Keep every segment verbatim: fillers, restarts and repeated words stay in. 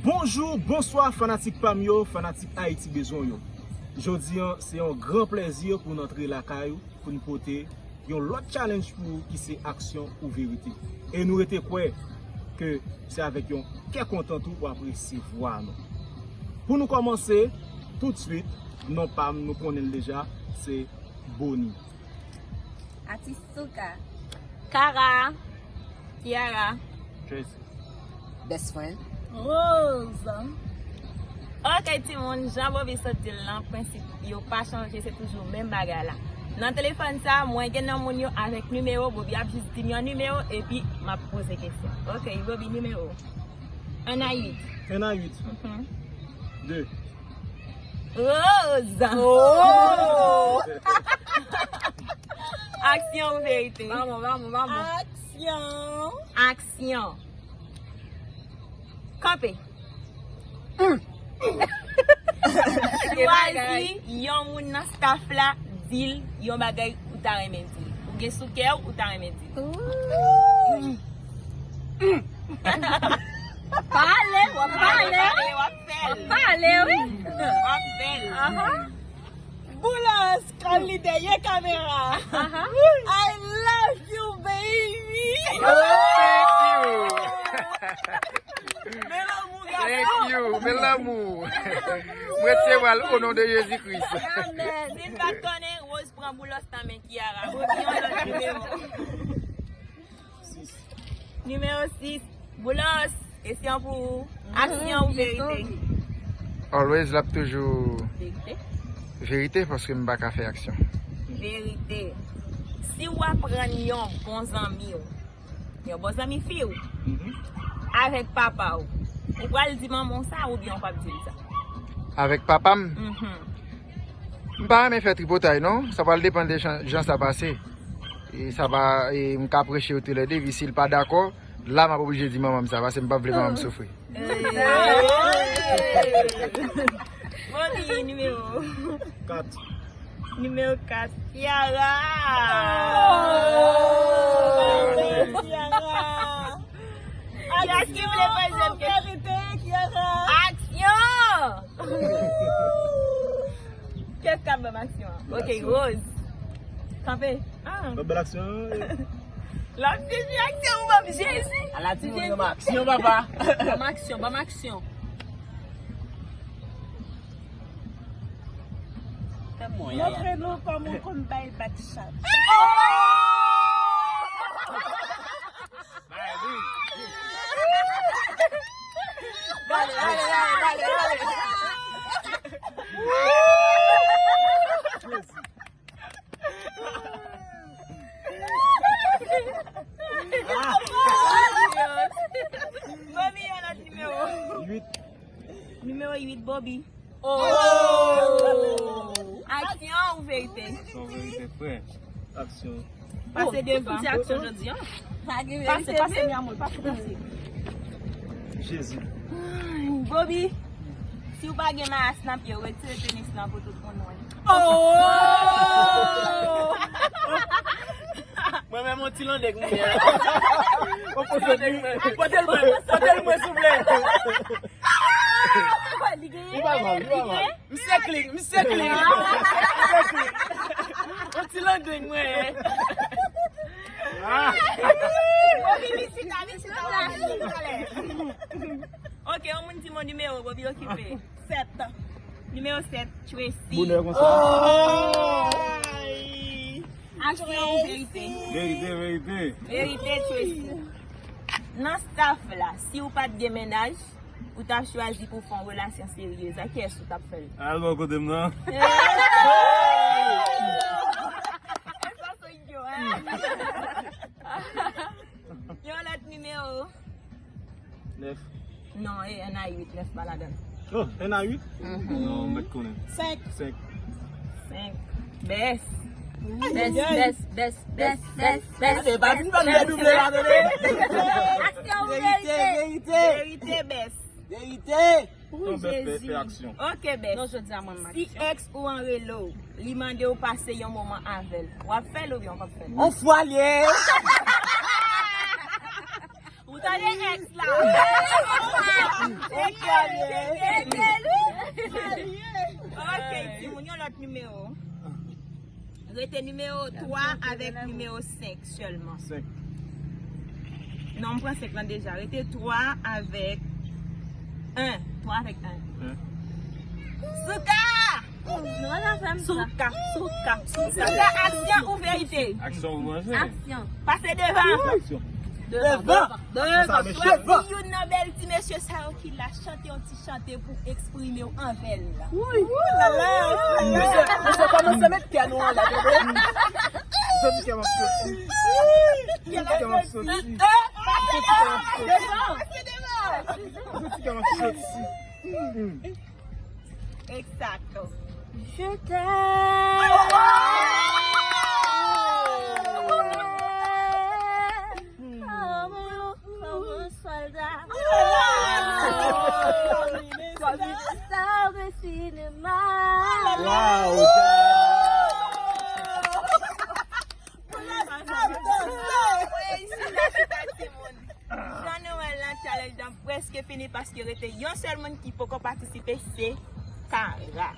Bonjou, bonswa, fanatik pa m yo, fanatik Ayiti bezwen yo. Jodi a, se yon gran plèzi pou n antre lakay ou, pou n pote yon lòt challenge pou ou ki se aksyon ou verite. E nou rete kwè ke se avèk yon kè kontan tou w ap resevwa nou. Pou nou kòmanse, toutswit, non pa m, nou konnen l deja, se Boni. Atis Souka. Kara. Kiara. Tracy. Best friend. Rose. Ok, timoun, jan Bobby sot di l lan, prensip yo pa chanje, se toujou menm bagay la. Nan telefòn sa, mwen gen non moun yo avèk nimewo, Bobby ap jis di m yon nimewo, epi m ap poze kesyon. Ok, Bobby, nimewo. Un à huit. Un à huit. Mhm. Deux. Rose. Oh! Aksyon ou verite? Vamos, vamos, vamos. Aksyon. Aksyon. Kanpe. Chwazi yon moun nan staff la, di l yon bagay ou ta renmen di l. Ou gen sou kè w, ou ta renmen di l. Pale, w ap pale. W ap pale, w ap fè l. W ap pale, wi. W ap fè l. Aha. Boulos, kòm li dèyè kamera. Aha. I love you, baby. Oh, thank you. Men lanmou, gason. Thank you. Men lanmou. Mwen resevwa l o non de Jezi Kris. Amen. Si n pa t konnen, Rose pran Boulos nan men Kiara. Bobby, yon lòt nimewo. Nimewo sis, Boulos, kesyon pou ou. Aksyon ou verite? Always, l ap toujou verite. Verite, paske m pa ka fè aksyon. Verite. Si w aprann yon bon zanmi w, yon bon zanmi fi w, avèk papa w, ou pral di manman w sa oubyen ou p ap di l sa? Avèk papa m? Mhm. M pa renmen fè tripotay, non. Sa pral depann de jan, jan sa pase. E sa va, e m ka preche yo toulède, epi si l pa dakò, la m ap oblije di manman m sa, paske m p ap vle manman m soufri. Bobby, nimewo? Kat. Nimewo kat, Kiara. Oh, Kiara. Kiara ki vle poze m kesyon. Verite, Kiara. Aksyon! Kèt k ap ban m aksyon an? Ok, Rose. Kanpe. Ah. Ban bèl aksyon an. L ap sezi aksyon ou ban m Jezi. Ala timoun, ban m aksyon, papa. Ban m aksyon, ban m aksyon. Fè m yon yaya. Montre nou kòman w konn bay bat chat. Bobby, yon lòt nimewo. Uit. Nimewo uit, Bobby. Oh! Aksyon ou verite? Aksyon, verite, frè. Aksyon. Pase devan. Fè ti aksyon jodi a. Pase, pase, mi amor, pase, pase. Jezi. Ay, Bobby, si w pa gen mayas nan pye w, retire tenis lan pou tout moun wè. Oh! Mwen menm, yon ti landeng mwen ye. Yon ti landeng mwen. Pote l mwen, pote l mwen, souple. Li genyen? Li pa mal, li pa mal. Misye clean, misye clean. Misye clean. Yon ti landeng mwen ye. Ah. Bobby, vin chita, vin chita, vin chita. Ok, yon moun di m yon nimewo, Bobby okipe. Sèt. Nimewo sèt, Tracy. Bonè konsa. Oh! Aksyon ou verite? Verite, verite. Verite, Tracy. Nan staff la, si w pa t gen mennaj, ou t ap chwazi pou fè yon relasyon seryez, ak kiyès ou t ap fè l? Al bò kote m nan. Sa se yo, hein? Yon lòt nimewo. Nèf. Non, e un à huit, nèf pa ladan. Oh, un à huit? Mhm. Non, m mèt konnen. Senk. Senk. Senk. Best. Bèst, bèst, bèst, bèst, bèst, bèst. Ate, pa vin ban m redouble la, tande. Aksyon ou verite? Verite, verite. Verite, bèst. Verite. Ton bèst fè, fè aksyon. Ok, bèst. Non, jodi a mwen m aksyon. Si ex ou an rele w, li mande w pase yon moman avè l, w ap fè l oubyen w p ap fè l? On fwa l ye. Ou tande ex la? On fwa l ye. Ok, timoun, yon lòt nimewo. Rete nimewo twa avèk nimewo senk sèlman. Senk. Non, m pran senk lan deja. Rete twa avèk en. Twa avèk en. En. Souka! Nou pa fè m sa. Souka, souka, souka. Souka, aksyon ou verite? Aksyon ou verite? Aksyon. Pase devan. Aksyon. Devan. Devan. Devan. Chwazi youn nan bèl ti mesye sa yo ki la, chante yon ti chante pou eksprime w anvè l. Wi. Ou la la, ou la la. Mesye, mesye, kòmanse met kè nou anlè, tande? Soti kè m ap soti. Soti kè m ap soti. Soti kè m ap soti. Soti kè m ap soti. Exacto. Je t'aime. Comme un soldat. Comme une star de cinéma. Wow. Jan nou wè l lan, challenge lan prèske fini paske rete yon sèl moun ki poko patisipe, se Kara.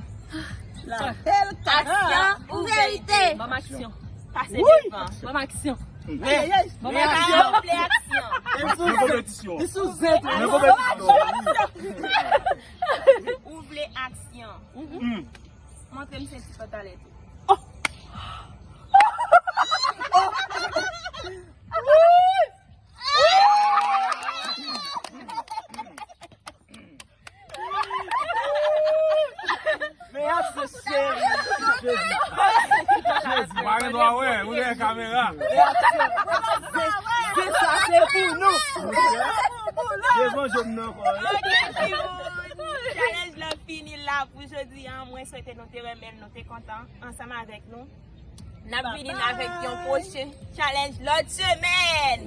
Aksyon ou verite? Ban m aksyon. Pase devan. Ban m aksyon. Ban m aksyon. Ou vle aksyon? Li sou zen. Li sou zen. Ou vle aksyon? Montre m senti pantalèt ou. Men ap se seri. Jezi. Jezi. Ou pa gen dwa wè, ou dèyè kamera. Se sa, se pou nou. Devan je m nan ankò. Ok, timoun. Challenge lan fini la pou jodi a. Mwen swete nou te renmen l, nou te kontan ansanm avèk nou. N ap vini avèk yon pwochen challenge lòt semèn.